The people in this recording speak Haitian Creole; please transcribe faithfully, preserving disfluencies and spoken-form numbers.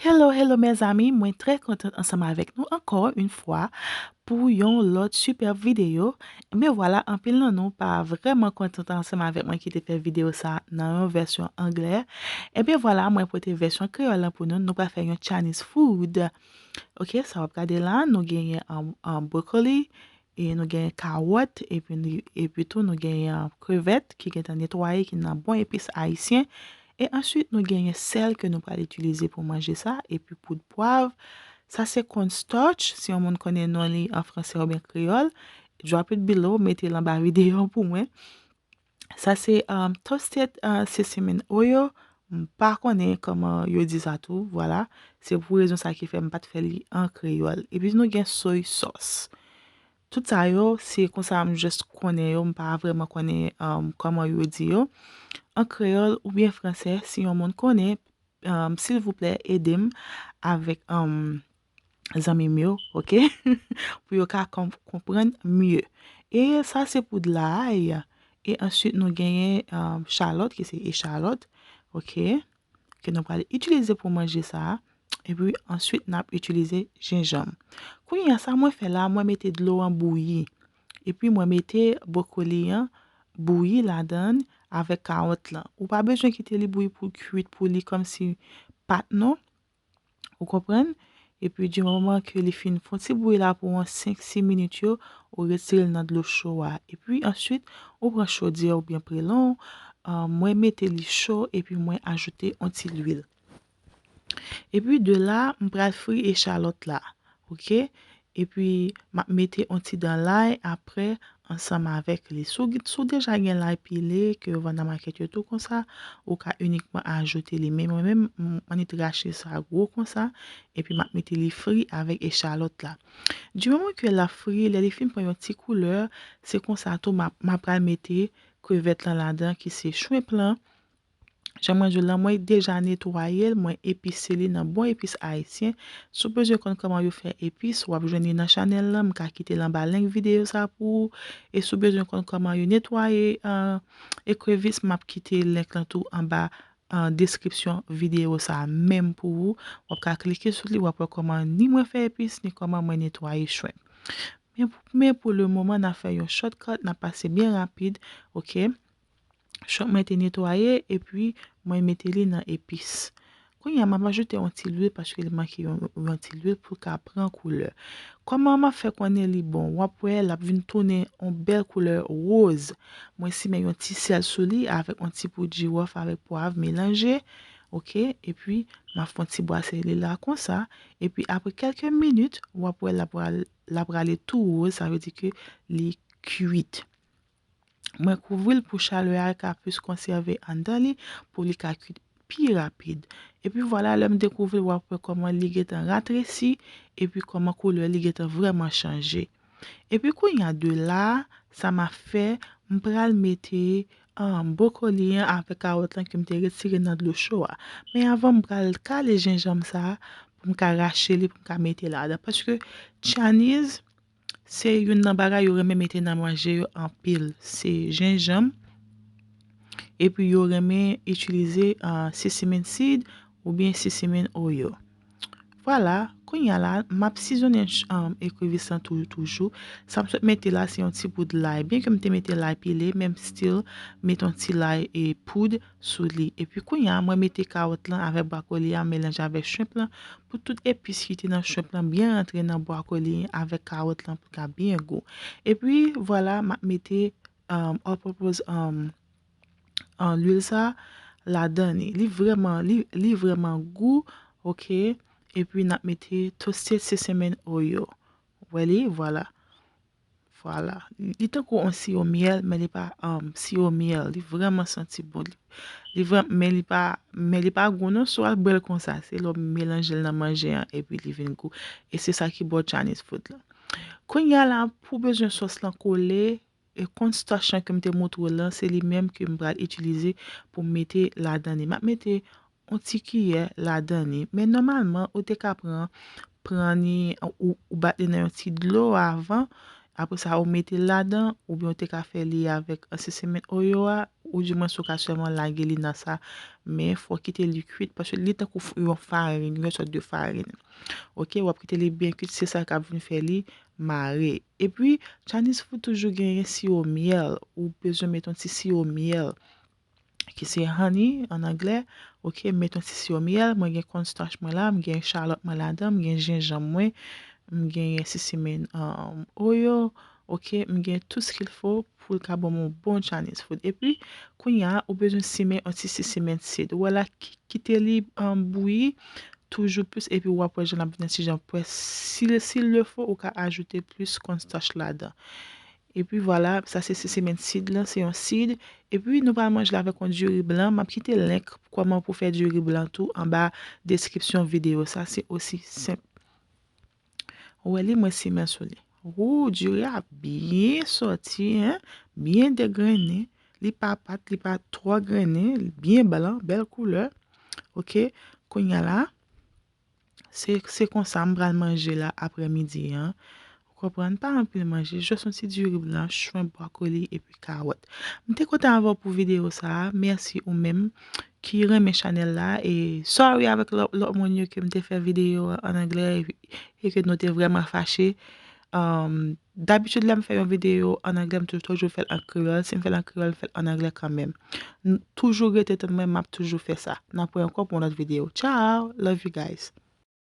Hello, hello, mezanmi, mwen trè kontan ansanm avèk nou ankò yon fwa pou yon lòt sipèb videyo. Ebyen vwala, anpil nan nou pa vrèman kontan ansanm avèk mwen ki te fè videyo sa nan yon vèsyon anglè. Ebyen vwala, mwen pote vèsyon kreyòl lan pou nou. Nou pral fè yon Chinese food. Ok, sa w ap gade la, nou genyen an, an brokoli, e nou genyen kawòt, epi, nou- epi tou nou genyen krevèt ki gentan netwaye, ki nan bon epis ayisyen. E answit, nou genyen sèl ke nou pral itilize pou manje sa, epi poud pwav. Sa se cornstarch, si yon moun konnen non li an franse oubyen kreyòl, drop it below, mete l anba videyo pou mwen. Sa se um, toasted uh, sesame oil. M pa konnen kòman yo di sa tou, vwala. Se pou rezon sa ki fè m pa t fè li an kreyòl. Epi nou gen soy sauce. Tout sa yo, se konsa m just konnen yo, m pa vrèman konnen um, kòman yo di yo. An kreyòl oubyen franse, si yon moun konnen, um, silvouplè, ede m avèk um, zanmi m yo, ok? Pou yo ka konprann mye. E sa se poud lay. E answit, nou genyen um, chalòt, ki se echalòt, ok? Ke nou pral itilize pou manje sa a. Epi answit, n ap itilize jenjanm. Kounye a, sa mwen fè la, mwen mete dlo an bouyi. Epi mwen mete bwokoli an bouyi ladan avèk kawòt lan. Ou pa bezwen kite li bouyi pou kwit pou li kòmsi pat non. Ou konprann? Epi di moman ke li fin fon ti bouyi la pou yon senk sis minit yo, ou retire l nan dlo cho a. Epi answit, ou pran chodyè oubyen prelon, uh, mwen mete li cho epi mwen ajoute yon ti lwil. Epi de la, m pral fri echalòt la. Ok? Epi m ap mete yon ti dan lay apre ansanm avèk li. Si w, si w deja gen lay pile ke yo vann nan makèt yo tou konsa, ou ka inikman ajoute li. Men mwen menm, m annik rache sa gwo konsa, epi m ap mete li fri avèk echalòt la. Di moman ke l ap fri, lè li fin pran yon ti koulè, se konsa tou m ap, m ap pral mete krevèt lan ladan ki se shrimp lan. Jan mwen di w la, mwen deja netwaye l, mwen epise li nan bon epis ayisyen. Si w bezwen konn kòman yo fè epis, w ap jwenn li nan chanèl lan, m ka kite l anba link videyo sa pou ou. E si w bezwen konn kòman yo netwaye uh, ekrevis, m ap kite link lan tou anba uh, deskripsyon videyo sa menm pou ou. W ap ka klike sou li, w ap wè kòman ni mwen fè epis, ni kòman mwen netwaye shrimp. Men, men pou le moman, n ap fè yon shortcut, n ap pase byen rapid, ok? Shrimp mwen te netwaye epi mwen mete li nan epis. Kounye a, m ap ajoute yon ti lwil paske li manke yon, yon ti lwil pou l ka pran koulè. Kòman m ap fè konnen li bon? W ap wè l ap vin tounen yon bèl koulè woz. Mwen simen yon ti sèl sou li avèk yon ti poud jiwòf avèk pwav melanje. Ok, epi m ap fè yon ti brase li la konsa. Epi apre kèlke minit, w ap wè l ap, l ap rale tou woz, sa vle di ke li kwit. Mwen kouvri l pou chalè a ka plis konsève anndan li, pou li ka kwit pi rapid. Epi vwala, lè m dekouvri l, w ap wè kòman li gentan ratresi, epi kòman koulè li gentan vrèman chanje. Epi kounye a de la, sa m ap fè, m pral mete um, bwokoli an avèk kawòt lan ke m te retire nan dlo cho a. Men avan m pral kale jenjanm sa a, pou m ka rache li, pou m ka mete ladan. Paske Chinese, se youn nan bagay yo renmen mete nan manje yo anpil. Se jenjanm. Epi yo renmen itilize uh, sesame seed oubyen sesame oil. Vwala, kounye a la, m ap sizonnen um, ekrevis lan tou, toujou. Sa m sot mete la, se yon ti poud lay. Byenke m te mete lay pile, men m still mete yon ti lay e poud sou li. Epi kounye a, mwen mete kawòt lan avèk bwokoli a, melanje avèk shrimp lan, pou tout epis ki te nan shrimp lan byen rantre nan bwokoli avèk kawòt lan pou l ka byen gou. Epi, vwala, m ap mete um, all purpose um, an lwil sa ladan li. Li vrèman, li, li vrèman gou, ok? Epi n ap mete toasted sesame oil. Ou wè li, vwala. Vwala. Li tankou yon siwo myèl, men li pa um, siwo myèl. Li vrèman santi bon. Li, li vrè, men li pa, men li pa gou non, si w al bwè l konsa. Se lè w melanje l nan manje an, epi li vin gou. E se sa ki ba w Chinese food lan. Kounye a la, pou bezwen sòs lan kole, e cornstarch lan ke m te montre w lan, se li menm ke m pral itilize pou m mete ladan li. M ap mete yon ti kiyè ladan li. Men nòmalman, ou te ka pran, pran li, ou, ou bat li nan yon ti dlo avan, Apre sa, ou mete l ladan, oubyen ou te ka fè li avèk an sesemen oyo a, ou di mwens ou ka sèlman lage li nan sa, men fò w kite li kwit, paske li tankou yon farin, yon sòt de farin. Oke, w ap kite li byen kwit, se sa k ap vin fè li mare. Epi, Chinese food toujou genyen siwo myèl, ou bezwen met yon ti siwo myèl ki se honey an anglè. Oke, m met yon ti siwo myèl, mwen gen cornstarch mwen la, m gen chalòt mwen ladan, m gen jenjanm mwen, m gen sesemen oyo, oke, m gen tout ce qu'il faut pou l ka ban m yon bon Chinese food. Epi, kounye a, ou bezwen simen yon ti sesemen seed. Ou wè la, kite li bouyi toujou plis, epi w ap wè jan l ap vin yon ti jan pwès. Si, si l le fo, ou ka ajoute plis cornstarch ladan. Epi vwala, sa se sesemen seed lan, se yon seed. Epi nou pral manje l avèk yon diri blan. M ap kite link kòman pou fè diri blan tou anba deskripsyon videyo sa. Se osi senp. Ou wè li, mwen simen sou li. Wou, diri a byen sòti, en, byen degrennen. Li pa pat, li pa twò grennen, li byen blan, bèl koulè. Oke, kounye a la, se, se konsa m pral manje la aprèmidi an. Ou konprann? Pa anpil manje, jis yon ti diri blan, chwen, bwakoli epi kawòt. M te kontan avè w pou videyo sa a. Mèsi ou menm ki renmen chanèl la. E sorry avèk lòt, lòt moun yo ke m te fè videyo an anglè e ke nou te vrèman fache. Um, dabitid, lè m fè yon videyo an anglè, m toujou, toujou fè l an kreyòl. Si m fè l an kreyòl, m fè l an anglè kanmenm. Toujou rete tann mwen, m ap toujou fè sa. N ap wè ankò pou yon lòt videyo. Ciao! Love you guys!